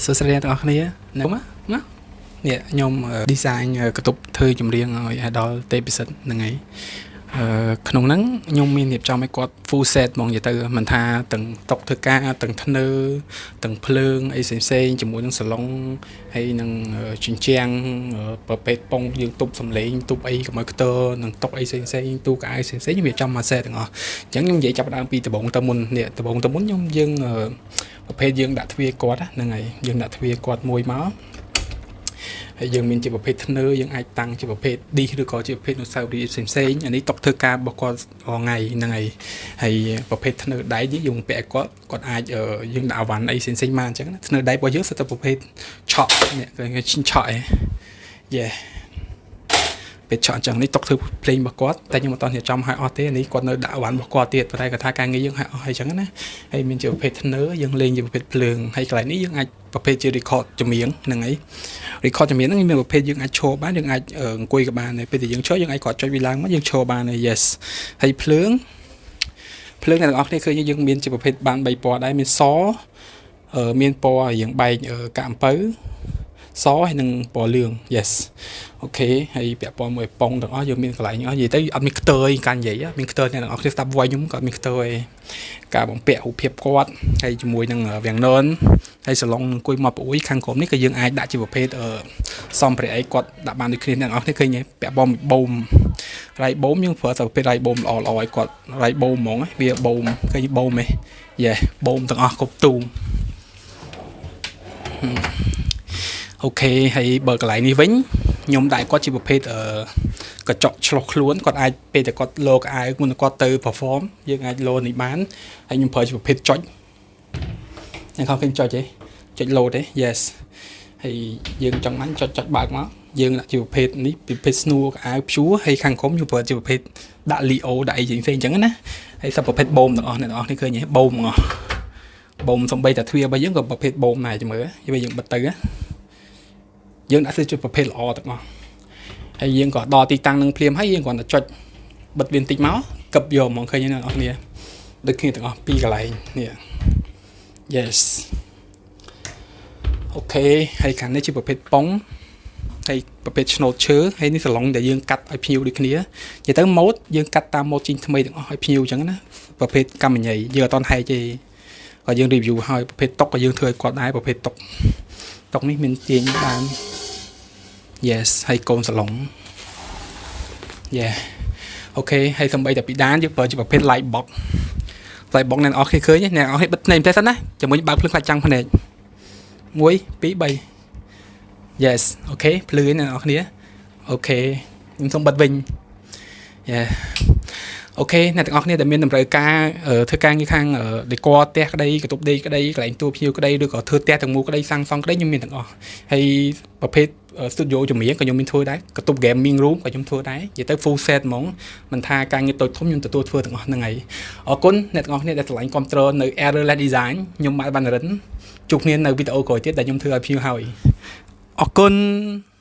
សួស្តីអ្នកទាំងអស់គ្នាណាមកណានេះខ្ញុំ design កតុបធ្វើចម្រៀងឲ្យ idol ទេពិសិដ្ឋហ្នឹងហើយអឺក្នុងហ្នឹងខ្ញុំមានរៀបចំឲ្យគាត់ full set ហ្មងនិយាយទៅមិនថាទាំងតុធ្វើការទាំងធ្នើទាំងភ្លើងអីផ្សេងៗជាមួយនឹងសាឡុងហើយនឹងជញ្ជាំងប្រភេទប៉ុងយើងទប់សំឡេងទប់អីកុំឲ្យខ្ទរនិងតុអីផ្សេងៗទូកៅអៅផ្សេងៗខ្ញុំរៀបចំមួយ set ទាំងអស់អញ្ចឹងខ្ញុំនិយាយចាប់ផ្ដើមពីដំបូងទៅមុននេះដំបូងទៅមុនខ្ញុំយើងប្រភេទយើងដាក់ទ្វារគាត់ហ្នឹងហើយយើងដាក់ទ្វារគាត់មួយមកហើយយើងមានជាប្រភេទធ្នើយើងអាចតាំងជាប្រភេទ disc ឬក៏ជាប្រភេទនុស្សាវរីយ៍ផ្សេងៗអានេះតុធ្វើការរបស់គាត់រាល់ថ្ងៃហ្នឹងហើយហើយប្រភេទធ្នើដែកនេះយើងពាក់ឲ្យគាត់គាត់អាចយើងដាក់អវ៉ាន់អីផ្សេងៗមកអញ្ចឹងណាធ្នើដែករបស់យើងសុទ្ធតែប្រភេទឆក់នេះគេឈិញឆក់ឯងយេពេលឆក់អញ្ចឹងនេះតុធ្វើភ្លេងរបស់គាត់តែខ្ញុំអត់តរៀបចំឲ្យអស់ទេនេះគាត់នៅដាក់អវ៉ាន់របស់គាត់ទៀតប៉ុន្តែគាត់ថាការងារយើងឲ្យអស់ហើយអញ្ចឹងណាហើយមានជាប្រភេទធ្នើយើងលេងជាប្រភេទភ្លើងហើយកន្លែងនេះយើងអាចប្រភេទជា record ចម្រៀងហ្នឹងហើយ record ចម្រៀងហ្នឹងមានប្រភេទយើងអាចឈរបានយើងអាចអង្គុយក៏បានដែរពេលដែលយើងឈរយើងអាចគាត់ចុចវាឡើងមកយើងឈរបានដែរ yes ហើយភ្លើងភ្លើងអ្នកទាំងអស់គ្នាឃើញយើងមានជាប្រភេទបាន3ពណ៌ដែរមានសមានពណ៌រៀងបែកកាក់អំពៅសហើយនិងពណ៌លឿង yes OK ហើយពាក់ព័ន្ធមួយប៉ុងទាំងអស់យើងមានកន្លែងអស់និយាយទៅអត់មានខ្ទើយការនិយាយមានខ្ទើយអ្នកទាំងអស់គ្នាស្ដាប់ voice ខ្ញុំក៏អត់មានខ្ទើយការបំពាក់រូបភាពគាត់ហើយជាមួយនឹងវាំងននហើយសាឡុងអង្គុយមកប្អួយខាងក្រោមនេះក៏យើងអាចដាក់ជាប្រភេទសម្ភារៈអីគាត់ដាក់បានដូចគ្នាអ្នកទាំងអស់គ្នាឃើញពាក់ព័ន្ធមួយបូមរៃបូមយើងប្រើតែប្រភេទរៃបូមល្អល្អឲ្យគាត់រៃបូមហ្មងវាបូមឃើញបូមទេយេបូមទាំងអស់គ្រប់ទូម OK ហើយបើកន្លែងនេះវិញខ្ញុំដាក់គាត់ជាប្រភេទអឺកញ្ចក់ឆ្លុះខ្លួនគាត់អាចពេលតែគាត់លោកអាវមុនគាត់ទៅ perform យើងអាចលោនេះបានហើយខ្ញុំប្រើជាប្រភេទចុចអ្នកខំឃើញចុចទេចុចលោទេ yes ហើយយើងចង់បានចុចចុចបើកមកយើងដាក់ជាប្រភេទនេះប្រភេទស្នួរអាវព្យួរហើយខាងក្រោមយើងប្រើជាប្រភេទដាក់ Leo ដាក់អីផ្សេងៗអញ្ចឹងណាហើយសឹកប្រភេទបូមទាំងអស់អ្នកទាំងអស់នេះឃើញទេបូមទាំងអស់បូមសំបីតែទ្វាររបស់យើងក៏ប្រភេទបូមដែរចាំមើលយើងបិទទៅណាយើងដាក់ជាប្រភេទល្អទាំងអស់ហើយយើងក៏ដល់ទីតាំងនឹងភ្លាមហើយយើងគ្រាន់តែចុចបិទវាបន្តិចមកកឹបយកហ្មងឃើញទេអ្នកនរគ្នាដូចគ្នាទាំងអស់ពីរកន្លែងនេះ yes OK ហើយខាងនេះជាប្រភេទប៉ុងហើយប្រភេទឆ្នូតឈើហើយនេះសាឡុងដែលយើងកាត់ឲ្យភ្ញៀវដូចគ្នានិយាយទៅម៉ូតយើងកាត់តាមម៉ូតជីងថ្មីទាំងអស់ឲ្យភ្ញៀវអញ្ចឹងណាប្រភេទកម្មញ៉ៃយើងអត់តន់ហែកទេក៏យើង review ហើយប្រភេទតុកក៏យើងធ្វើឲ្យគាត់ដែរប្រភេទតុកតុកនេះមានទាញបាន yes ហើយកូនសាឡុង yeah OK ហើយសំបីតែពីដានយើងប្រើជាប្រភេទ light box light box អ្នកនរគ្នាឃើញអ្នកនរគ្នាបិទភ្នែកទេសិនណាជាមួយបើកភ្លើងខ្លាច់ចាំងភ្នែក1 2 3 yes OK ភ្លឺអ្នកនរគ្នា OK ខ្ញុំសូមបិទវិញ yeah OK អ្នកទាំងអស់គ្នាដែលមានតម្រូវការធ្វើការងារខាង decor ផ្ទះក្តីកន្ទប់ដេកក្តីកន្លែងទួភ្ញៀវក្តីឬក៏ធ្វើផ្ទះទាំងមូលក្តីសាងសង់ក្តីខ្ញុំមានទាំងអស់ហើយប្រភេទ studio ចម្រៀងក៏ខ្ញុំមានធ្វើដែរកន្ទប់ gaming room ក៏ខ្ញុំធ្វើដែរនិយាយទៅ full set ហ្មងមិនថាការងារតូចធំខ្ញុំទទួលធ្វើទាំងអស់ហ្នឹងហើយអរគុណអ្នកទាំងអស់គ្នាដែលឆ្លាញ់គ្រប់គ្រងនៅ Errorless Design ខ្ញុំបាទវណ្ណរិនជួបគ្នានៅវីដេអូក្រោយទៀតដែលខ្ញុំធ្វើឲ្យភ្ញៀវហើយអរគុណ។